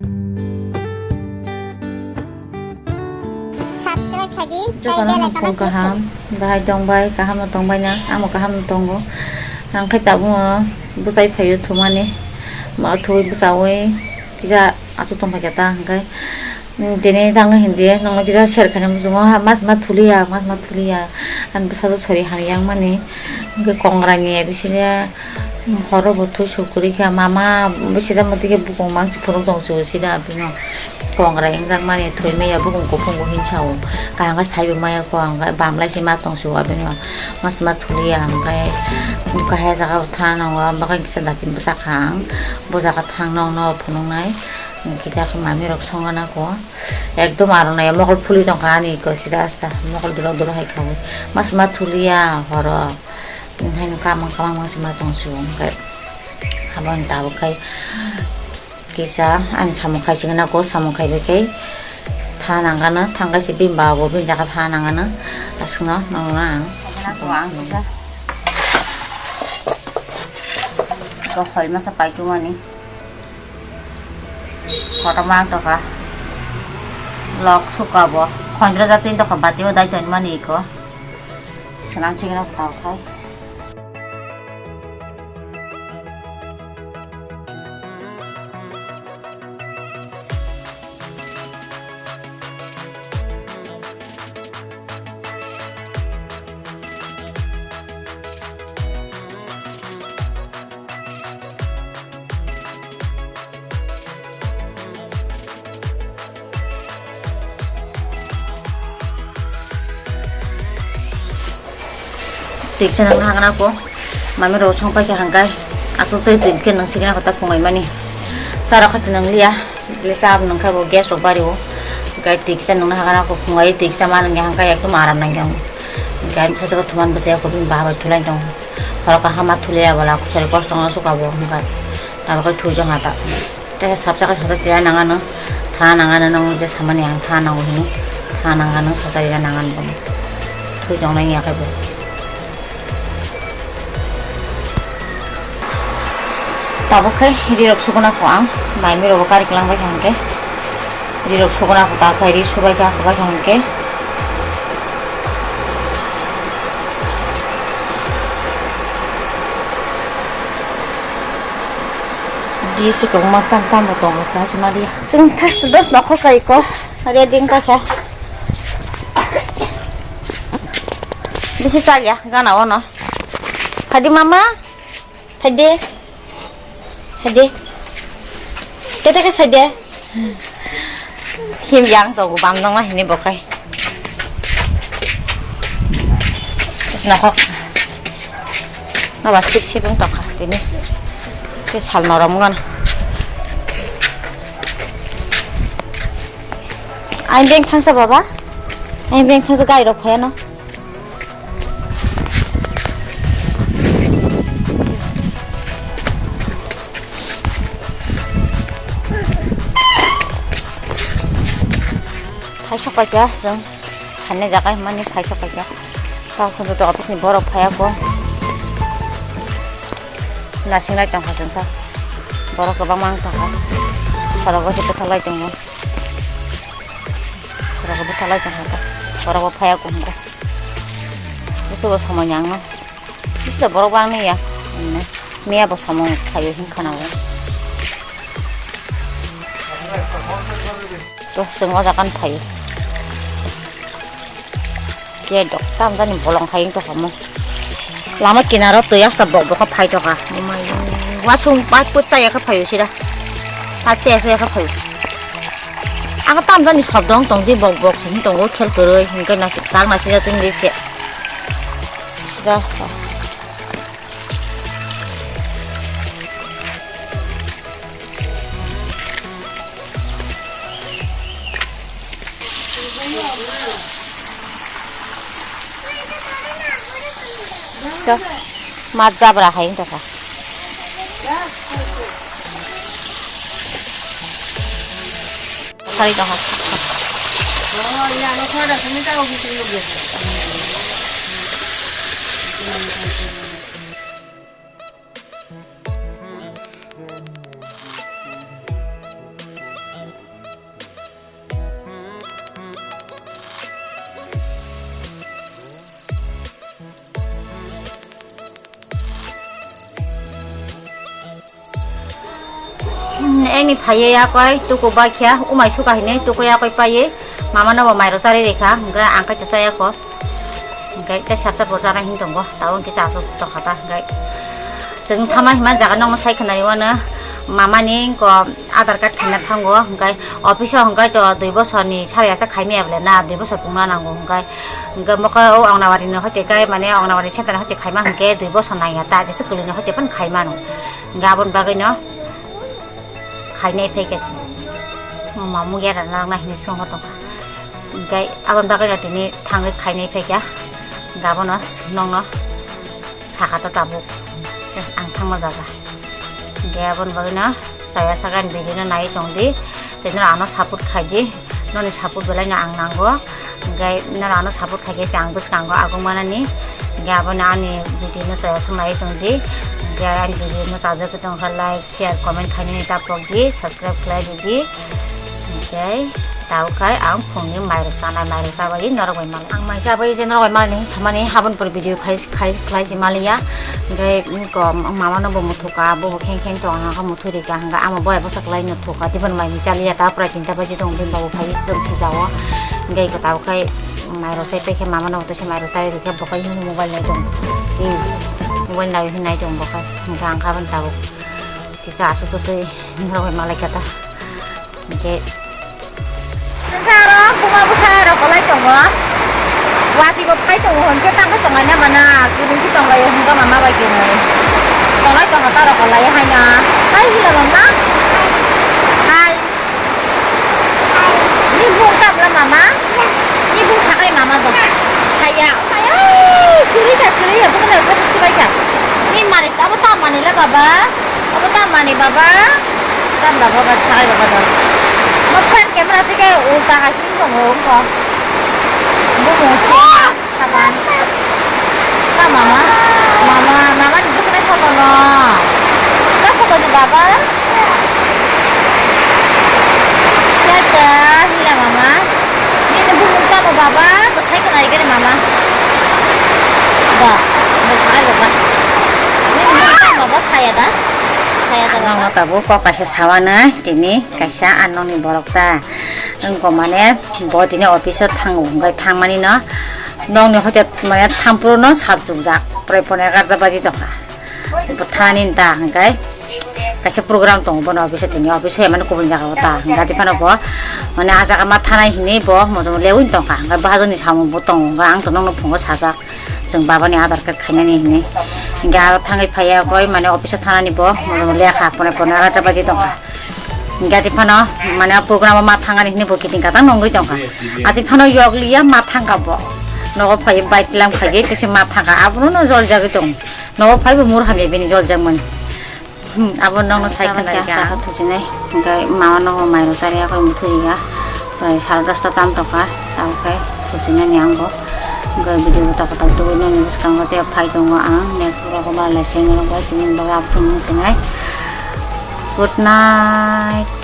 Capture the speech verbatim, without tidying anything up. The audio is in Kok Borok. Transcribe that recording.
Subscribe khaidi, tei jotono bell icon-o tong click kaham, khaidi. Bahai tong bai, kaham no tong bai na, amo kaham no tongo. Ang khe tabuk no bwsai phaio thumani, ma thwi bwsaui kisa aswk tong phaikha ta hwnkhe. Tini tangwi hindi nokno kisa share khaina muchungo, ha, mas ma thuliya, mas ma thuliya. Ani bwsajwk sori hamya wngmani, hwnkhe kongra ni bisingye horo bo thwi suk kwrwi kha, mama bisingye motike bukung mangsi phunuk tong sio sida abino. Kongra wngjakmani thwi maya bukung kuphungo hinsa o, kaham khe saibo maya kho, hwnkhe bamlai se ma tong sio abino, mas ma thuliya, hwnkhe kahya jaga o thango, bakhe kisa datim bwsa kha ang, bo jaga thang nokno phunuknai. Hwnkhe jak mami rok songana kho. Ekdom aro nai mokol phuli tongkha ani iko sida asta. Mokol duro duro hai khaui. Mas ma thuliya horo. Haino kamang kamang mas ma tong su hwnkhe. Aboni tabuk khai kisa ani samung khai sigana kho, samung khai bai khai tha nangana, thang khai si bini babo bini jaga tha nangana. Aswkno nangna ang. Nangna kho ang kisa. Ko hoi masa pai tu mani. Kotorma ang tokha. Lok suka bo. Khondro jatwi tokha bati o dai tongmani iko. Swnam chikno tao khai. Tiksa nang hagana ko mami rok song pai kha hangkai aswk tei twi khe nang sikna kota phungai mani sara kha nanglia le chap nang kha bo gas rok bari o gai tiksa nang hagana ko phungai tiksa ma nang hangkai ekdom aram nang yang gai masa jaga thuman bwsa ko bini baba thulai tong horo kaham thulai abala kusari kosto no suka bo hangkai abo kai thui jong hata. Tei sabsa khe sabsa chaya nangano, tha nangano, nang je samani ang tha nango hini, tha nangano, sabsa rina nangano bono. Thui tongnai ya khe bo. Tabuk khe rirok sukuna kho ang, mai mirok bo kari kwlang bai kha hwnkhe. Rirok sukuna kho ta khai ri subai kha, kho bai kha hwnkhe. Di si kwbangma tam tam bo tongo, sa si ma di. Chwng thaste dos nokhor kai ko, ready wng kha. Bisi chal ya, gana ono. Phai di mama, phai di. Phai di. Tete khe phai di. Him yang tongo bam nangma hini bo khai. Nokhok. Nobar sip sip wng tongkha tini. Tei sal norom wngkha. Aini beng thangsa baba. Aini beng thangsa gai rok phaiano. Phaisok paikha chwng, phainai jaga hwnmani phaisok paikha. Ta khunju to office ni borok phaiya kho. Nasinglai tongkha chwng ta. Borok kwbangma wng tongkha. Sorogo se bwthaklai tongo. Borok bwthaklai tongkha ta. Borok bo phaiya kho hwnko. Bwswk bo somoi nangno. Bisi da borok bangni ya. Miya bo samung khaio hin khana o. To chwng o jaga ni phaio. Ke dok tam jani bolong khai to hamo. Lama kinaro twi asta bok bok phai to ka. Wasung pai put ta ya kha phaio sira. Ta che se ya kha phaio. Ang tam jani sob dong tong di bok bok sin tongo khel kwrwi hingke nasi tak nasi jating di se. Just. So, ma jabra hai wngkha. Sari tongkha. Ani phaiye ya koi tuku bai khe umai suka hine tuku ya koi paiye mama no bo mairo chari rekha hingke ang kai chaya ko hingke tei sapsa bo chana hin tongo tabo hingke chasu tokha ta hingke chwng thama hima jaga nokno sai khwnai wano mama ni ko aadhar card khaina thango hingke office o hingke to dui bosor ni sari asa khaimaya bole na dui bosor pungna nango hingke hingke mokhe o Anganwadi ni hoite kai mane Anganwadi center ni hoite khaima hingke dui bosor nangya ta jesa kwlwini hoite phano khaimano hingke aboni bagwi no. Khainai phaikha. Mama muya rana rang nai hinwi songho tongkha. Hingkhe aboni bagwi no tini thangwi khainai phaikha. Hingkhe abono nokno sakha ta tabuk. Ang thangma jaga. Hingkhe aboni bagwi no chaya saka ni video no naiwi tongdi. Tei norok ano support khaidi. Noni support belai no ang nango. Hingkhe norok ano support khaikhe se ang bwskango aguk manani. Hingkhe abono ani video no chaya saka naiwi tongdi. Hingkhe ani video no chajagwi tongkha like. Share, comment khainani ta pokdi, subscribe khlai didi. Hingkhe tao khai ang phungni mairok chanai, mairok chabai norok bai malai. Ang mai chabai je norok bai malai hinwi samani habon pore video khai khai khlai se maliya. Hingkhe ko mama no bo muthuka, bo kheng kheng tong ang kha muthu rika hingkha ama boya bwsa kwlai no thuka, tibon mai ni chaliya ta pura tinta baji tong bini babu phai chwng sijao. Hingkhe ko tao khai mairok chai paikhe mama no to se mairok chai rikha bo khai mobile nai tong. Mobile nai hinai tong bo khai hingkha ang kha bini tabuk. Kisa aswk twi norok bai malai kha ta. Hingkhe. Hingkhe aro buma bwsa rok kolai tongo. Wati bo phai tongo, hingkhe tangkhe tonglai na mana. Kini si tonglaio, hingkhe mama bai kini. Tonglai tongo ta rok kolai haino. Hai hila mama. Hai. Ni bung tamla mama? Ni bung sakni mama do. Saya. Ai, kuri ka kuri ya, bukan ada satu sibai ka. Ni mari, abo tam mani la baba? Abo tam mani baba? Tam baba ba sakni baba do. Mo friend camera tike ulta ka sing ko mo ko. Bu mo. Saban. Ka mama? Mama, mama ni bukna sokono. Ka sokono baba? Tata, hila mama. Nini bumung tamo baba? To sai kana igere mama. Da, da sai baba. Nini bumung tamo baba saya da? Saya da baba. Ano tabuk kok kaisa sawana tini kaisa anoni borok ta. Wngkha mane bo tini office o thango, hwnkhe thangmani no nokni hoite mane thampuro no sap chukjak, prai pone egarota baji tongkha. Bo thani ta hwnkhe kaisa program tongo bono office o, tini office o mane kubun jaga o ta hwnkhe ati phano bo mane ah jaga ma thanai hinwi bo mojom lewi tongkha, hwnkhe bahajoni samung bo tongo, hwnkhe ang to nokno phungo sajak. Chwng babani aadhar card khainani hinwi. Hingke aro thangwi phaiya koi mane office o thanani bo, lekha pone pone rata baji tongkha. Hingke ati phano mane program o ma thangani hinwi bo kiting katang nongwi tongkha. Ati phano yokliya ma thangkha bo. Nogo phaiwi bike lang phaiwi tisi ma thangkha. Abono no jol jagwi tong. Nogo phaibo mur hamya bini jol jagmani. Hmm, abo nokno sai khna rikha. Taka thusinai, hingke mama no mairok chari ya koi muthu rikha. Prai sal dosta tam tokha, tamo khe thusinani ang bo. Hingke video bo toko toko tugui nini bwskango tei phai tongo ang. Next vlog o ba lai se norok bai tini bagwi absong sinai. Good night.